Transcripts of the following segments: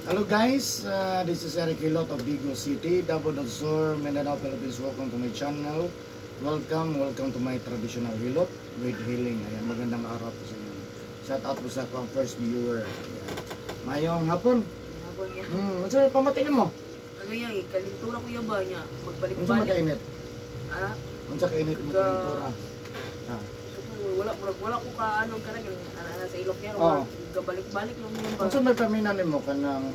Hello guys, this is Eric Hilot of Digos City, Davao del Sur, Mindanao, Philippines. Welcome to my channel. Welcome, welcome to my traditional hilot with healing. Ayan, magandang araw po sa inyo. Shout out po sa akong first viewer. Ayan. Mayong hapon. Hapon niya. Unsa pamati mo? Ano yan eh, kalintura ko yan ba niya? Unsa Magbalik-balik. makainit? Ah, Unsa kainit mo kalintura? Ah. Wala, murag wala ko ka ano ka na, ana sa ilok niya, Oo. gabalik-balik lang yun ba? Unsa may paminaw nimo kanang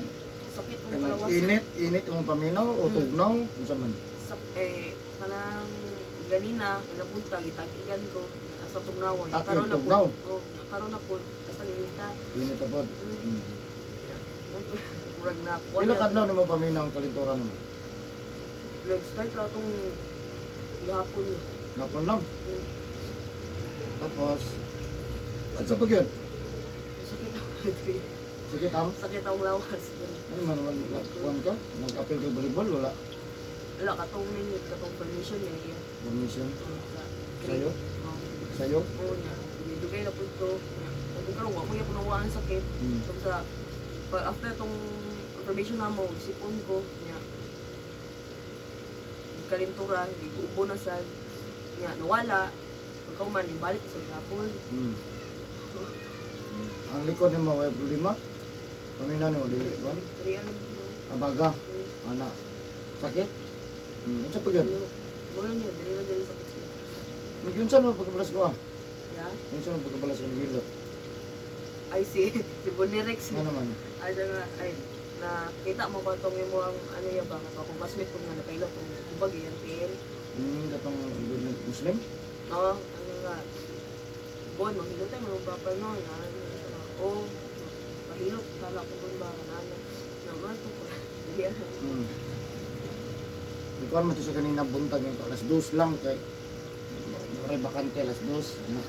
Sakit mo kanang kalawas. init, init imong paminaw o tugnaw? Unsa man? Sak, eh, kanang ganina, ilang buntag, itagigan ko, sa tugnawan. Ah, Karon na po. tugnaw? Oh, karon na po, basta ninita. Init na pod. Murag na. Pila ka adlaw nimo paminaw ang kalintura nimo? Nag-start ra itong gihapon niya. Hapon lang. Tapos, at sa pag yun? Sakit ako. Sige, tama. Sakit ang lawas. Ano man naman, kuwan ka? Nag-appeal ka volleyball, wala. Wala, katong ninyo, katong permission niya. Iya. Permission. Sa'yo? Sa'yo? Oo. Sa'yo? Oo niya. Dugay na po ito. Kung karon wa mo niya punawaan sakit. So sa pag after tong information na mo, sipon ko niya. Kalintura, di ko ubo na sad. Niya, nawala. Pagkauman, balik sa hapon. Ang likod ni mo, may problema? Paminaw ni mo, dili ba? Dili ano. Abaga, ana. Sakit? Ano sa pag yun? Wala niya, dili na dili sakit siya. Mag-yun saan mo pagkabalas ko ah? Yeah? Yun saan mo pagkabalas ko ng hilot? Ay, si, si Bonirex. Ano naman? Ay, siya nga, ay, nakita mo ba itong imo ang ano ya ba, nga akong classmate ko nga nakaila kung kubag yan, TL. Katong Muslim? Oo, ano nga, Bon, maghilot tayo, mga bapal no, na, ano, siya nga, oh, mahilot, kala ko bon ba, na, ano, na, mga ito ko, hindi, ano, Ikaw mo ito sa kanina buntag yung alas 2 lang kay Mura bakante alas 2. Ano?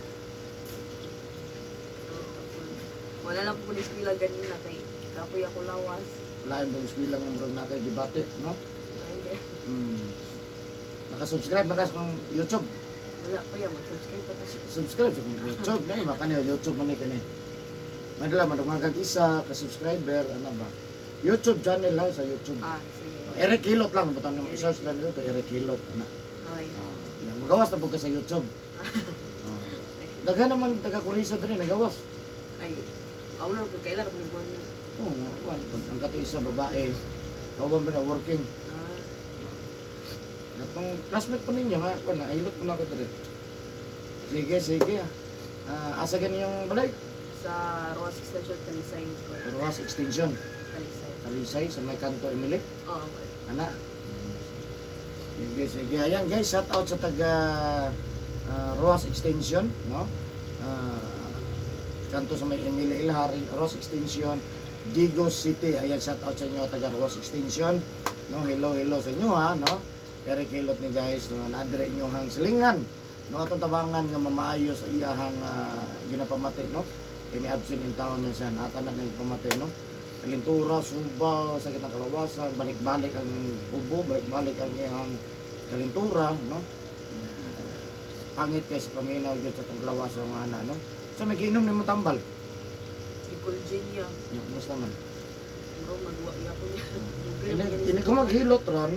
Wala lang po ko eskwela ganina kay kapoy ako lawas. Lain bang eskwela nga murag na kay debate, no? Ay, hindi. Naka-subscribe na ka sa akong YouTube. Wala pa yan, mag-subscribe pa tayo. Subscribe sa akong YouTube. Dahil maka niyo YouTube man ni kani. Madala madungag kag isa ka subscriber ano ba? YouTube channel lang sa YouTube. Ah, sige. Eric Hilot lang butang nimo i-search lang dito Eric Hilot ana. Okay. Ah, magawas na pud ka sa YouTube. Ah. Daghan naman taga Kuriso diri nagawas. Ay, ako na, kailan ako nagbuwan. Oo, oh, ang kato isa babae. Kauban ba na working? Ah, Atong classmate po ninyo ha, wala, hilot po na ako diri. Sige, sige. Ah, asa gani yung balay? Sa Roas Extension, Talisay ko. Roas Extension. Talisay. Talisay sa may kanto Emily. Oo, okay. Ana. Sige, sige. Ayan guys, shout out sa taga Roas Extension, no? Ah, kanto sa may Emily Ilhari, Roas Extension, Digos City. Ayan, shout out sa inyo taga Roas Extension. No, hello, hello sa inyo ha, no? Eric Hilot ni guys, no, naadre inyo hang silingan. No, atong tabangan nga mamaayo sa iyahang ginapamati, no? Kini absent in town niya siya, nata na nagpamati, no? Kalintura, suba, sakit ng kalawasan, balik-balik ang ubo, balik-balik ang iyang kalintura, no? Pangit kay sa paminaw dyan sa itong kalawasan ng ana, no? So, may giinom ni mo tambal. Ikuljinia. Yung, kumusta man? Bro, magwa iya ko niya. Ini, ini ko maghilot ron,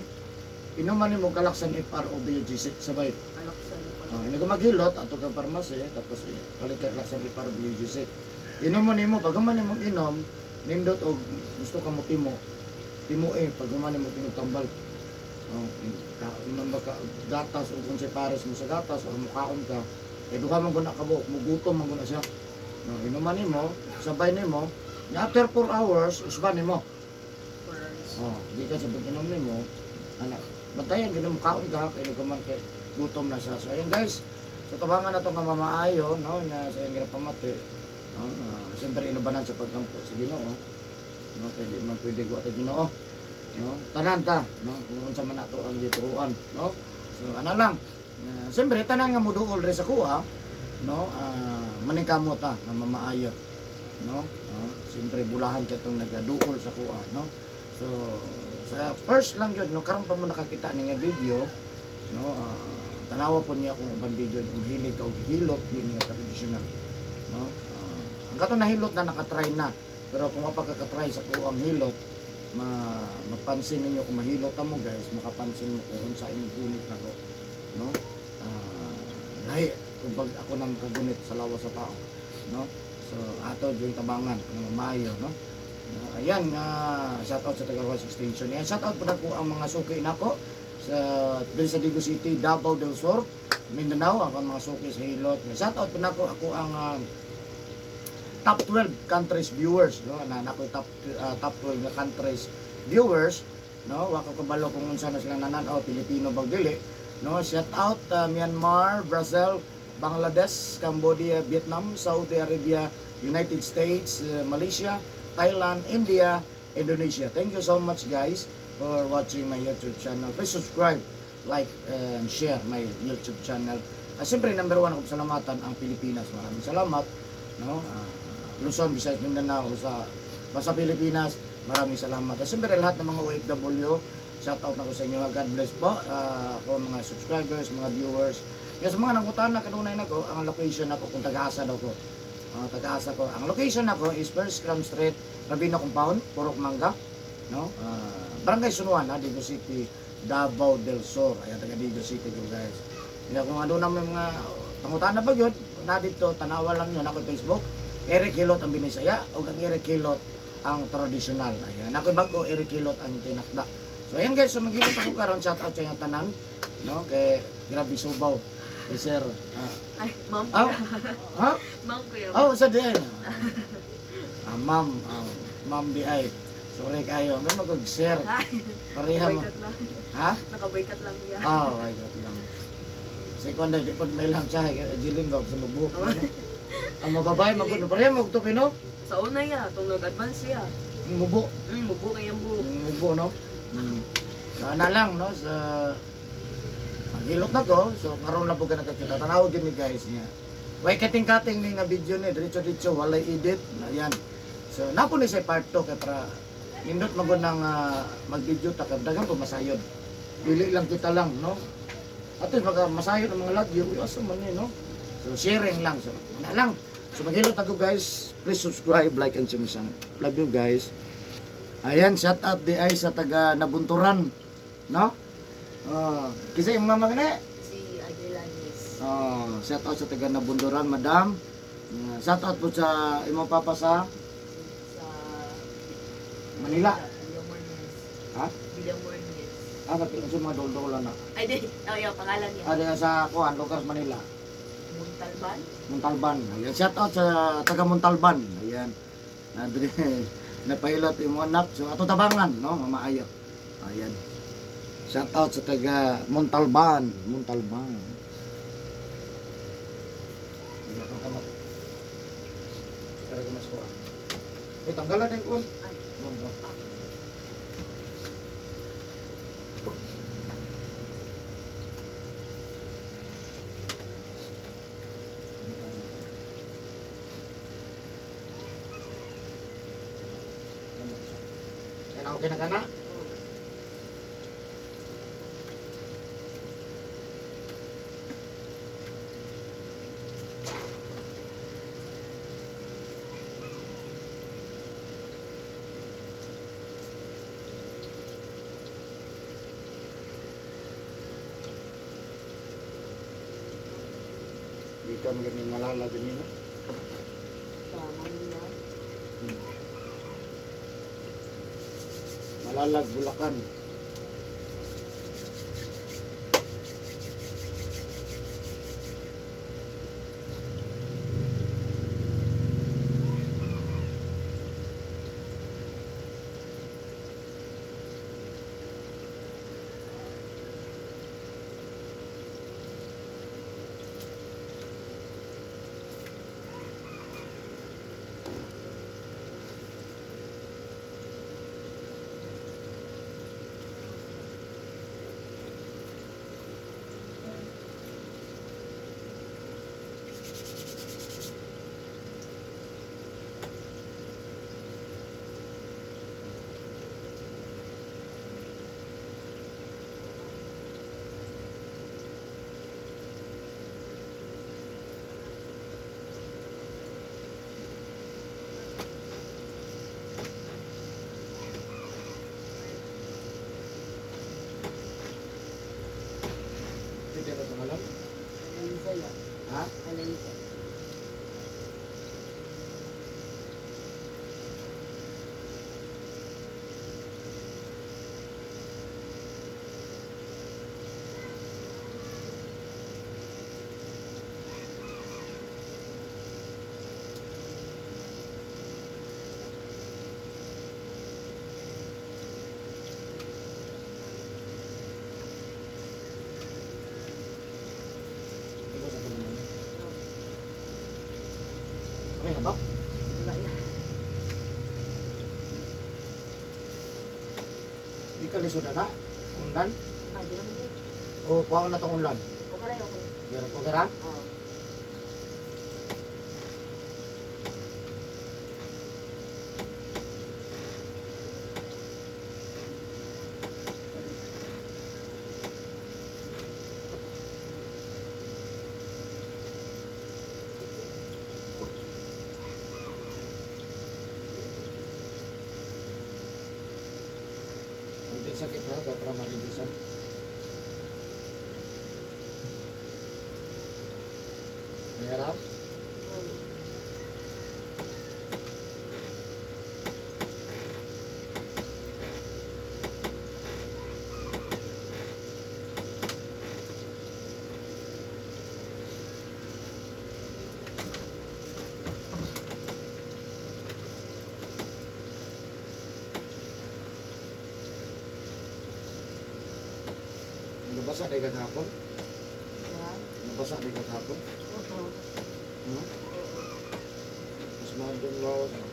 inuman ni mo Kalaksan FR o BUG6 sabay. Alaksan pala. Oh, ini ko maghilot, ato kang pharmacy, tapos eh, palit ka Kalaksan FR o BUG6. Inuman nimo, pag human nimo inom, nindot og gusto ka mo timo, timo eh, pag human nimo tinutambal. Oh, ka, inom ba ka gatas o kung pares mo sa gatas o mukaon ka, eh duha man guna ka buok, mugutom man guna siya. No, inuman nimo, sabay nimo, nga after 4 hours, usban nimo. 4 hours. Oh, di ka sa pag-inom nimo, anak, bantayan gid mo kaon ka kay ka man kay gutom na siya. So ayun guys, sa tabangan na tong nga mamaayo no na sa iyang ginapamati. No, siyempre inubanan sa pagkampo sa Ginoo. No, kay di man pwede ko sa Ginoo. No, tanan ta, no, kung unsa man ato ang gituoan, no. So ana lang. Siyempre tanan nga moduol re sa kuha, no, maningkamot ta nga mamaayo. No? No, siyempre bulahan ka tong nagaduol sa kuha, no. So, sa first lang yun, no, karon pa mo nakakita ni nga video, no, tanawa po niya kung ubang video kung hilig ka og hilot yun nga traditional, no. Ang kato nahilot na nakatry na. Pero kung mapagkakatry sa kuang hilot, mapansin ninyo kung mahilot mo guys, makapansin mo kung unsa imong gunit nako, no? Lahi kung pag ako nang kagunit sa lawas sa tao, no? So ato yung tabangan ng maayo, no? Ayan, shout out sa Tagalog Extension. Ayan, shout out po na po ang mga suki nako sa diri sa Digo City, Davao del Sur, Mindanao, ang mga suki sa Hilot. Shout out po nako ako ang top 12 countries viewers, no? Na nako top 12 nga countries viewers, no? Wa ko kabalo kung unsa na sila nanan-aw, Pilipino ba dili, no? Shout out Myanmar, Brazil, Bangladesh, Cambodia, Vietnam, Saudi Arabia, United States, Malaysia, Thailand, India, Indonesia. Thank you so much guys for watching my YouTube channel. Please subscribe, like, and share my YouTube channel. Siyempre, number one akong salamatan ang Pilipinas. Maraming salamat. No? Luzon, Visayas, Mindanao, sa basta Pilipinas, maraming salamat. At siyempre, lahat ng mga OFW, shout out na ko sa inyo. God bless po. Ako mga subscribers, mga viewers. Kaya sa mga nangutana kanunay nako, ang location ako kung taga-asa daw ko. Taga-asa ko. Ang location ako is First Cram Street, Rabino Compound, Purok Mangga, no? Barangay Sunuan, ha, Digo City, Davao del Sur. Ayan, taga Digo City ko guys. Kaya kung ano naman mga pangutana ba yun, na dito, tanawa lang yun ako Facebook. Eric Hilot ang binisaya o ang Eric Hilot ang traditional. Ayan, ako bago Eric Hilot ang tinakda. So ayan guys, so maghilot ako karon, shout out sa inyong tanan, no? Kay grabe subaw. Kay sir. Ay, ma'am. Ah, ha? Ma'am kuya. Oh, sa DI. Ma'am, ma'am DI. Sorry kayo. Ano mag sir? Ay, Pareha mo. nakaboycott lang. Ha? Nakaboycott lang niya. Ah, oh, my God lang. Sa kwan di po may lang siya. Jiling ba sa mabuhok. Ano? Ang mababae, magod. Pareha mo, no? Sa una ya, itong nag-advance siya. Mubo. Mubo kayang buhok. Mubo, no? So, ana lang, no? Sa... Maghilot na ko. So, karoon lang po ka nakakita. Tanawag yun ni guys niya. Way kating-kating ni nga video ni. Diretso-diretso, walay edit. Ayan. So, napo ni sa part 2 kay para nindot magod ng mag-video ta kay daghang po masayod. Dili lang kita lang, no? At least maka masayod ang mga lagyo, uy, asa man ni, no? So, sharing lang. So, ana lang. So, maghilot ako guys. Please subscribe, like, and share. Love you guys. Ayan, shout out di ay sa taga Nabunturan, no? Kasi yung mama kani. Si Aguilanes. Oh, shout out sa taga Nabunturan, madam. Shout out po sa imong papa sa Sa Manila. Villamornes. Ha? Villamornes. Ah, kapit sa mga dol na. Ay, di. Oh, yung pangalan niya. Ada sa kuan, lugar sa Manila. Montalban? Montalban. Ayan, shout out sa taga Montalban. Ayan. Nadre napahilot imong anak. So ato tabangan, no, mamaayo. Ayan. Shout out sa taga Montalban, Montalban. Ayan, ang kamot. Pero mas ko. Eh, tanggalan na yung kun. Ay. Bom, bom. Ayan, okay na ka na? Oh. Di ka magandang malala din yun. Sa Manila. Malalag, Bulacan. Ha? Palengke. Ikaw sa tulong mo. Okay na ba? Wala na. Di ka lisod na? Undan? Ah, di naman yun. O kuha na itong unlan. Okay na, okay. Meron ko kira? Oo. Hindi sakit ha, kaya para maridisan. Mahirap? Nabasa na kagahapon? Yeah. Nabasa na kagahapon? Oo. Hmm? Oo. Mas mahal doon lawas. No?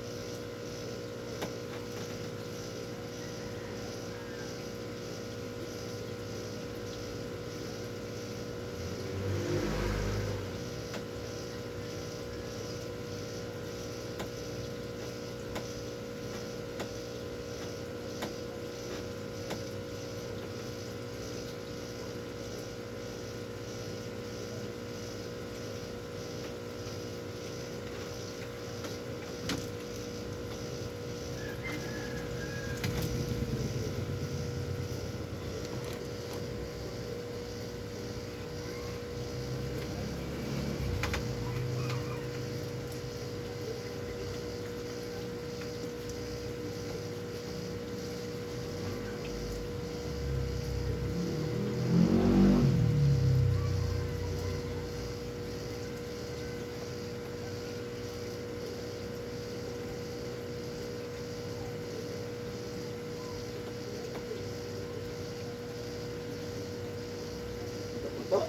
Puto-puto.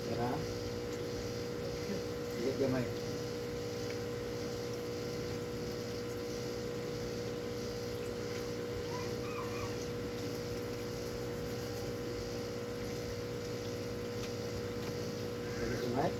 Tara. Sige, gamay. Sige, gamay.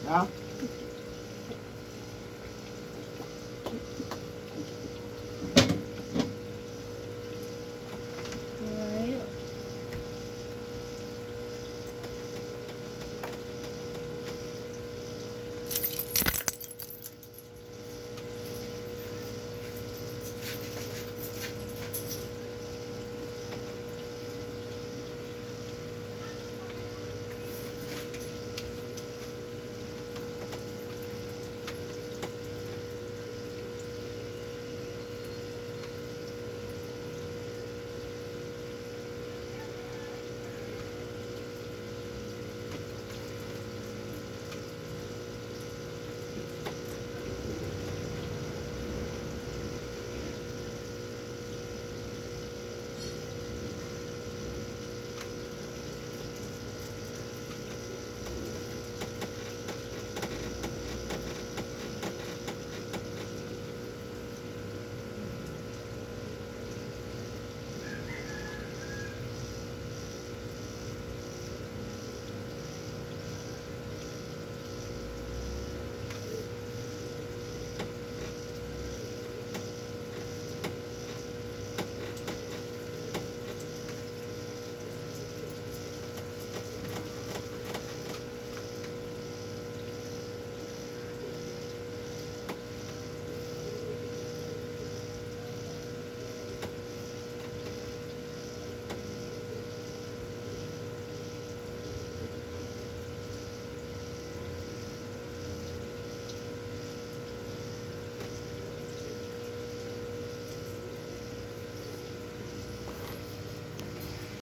Ha?